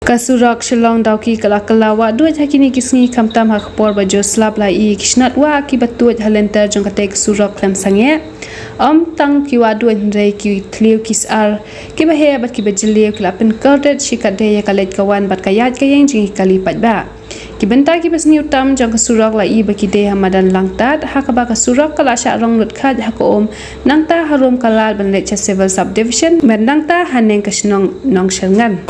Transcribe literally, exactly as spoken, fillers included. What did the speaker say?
Ka surok Shillong-Dawki ka la kylla wahduid ha kine ki sngi, khamtam ha ka por ba jur slap la ïohi ïa ki shnat wah kiba tuid halynter jong katei ka surok khlem sangeh. Ym tang ki wahduid hynrei ki thliew ki syar kiba heh bad kiba jylliew ki la pynkordit shikatdei ïa ka leit ka wan bad ka ïaid ka ïeng jong ki kali paidbah. Ki bynta kiba sniew tam jong ka surok la ïohi ba ki dei ha madan Langtad, ha kaba ka surok ka la shah rong lut khait ha ka um, nangta harum ka lad ban leit sha Civil Subdivision bad nangta haneng ka shnong Nongshyrngan.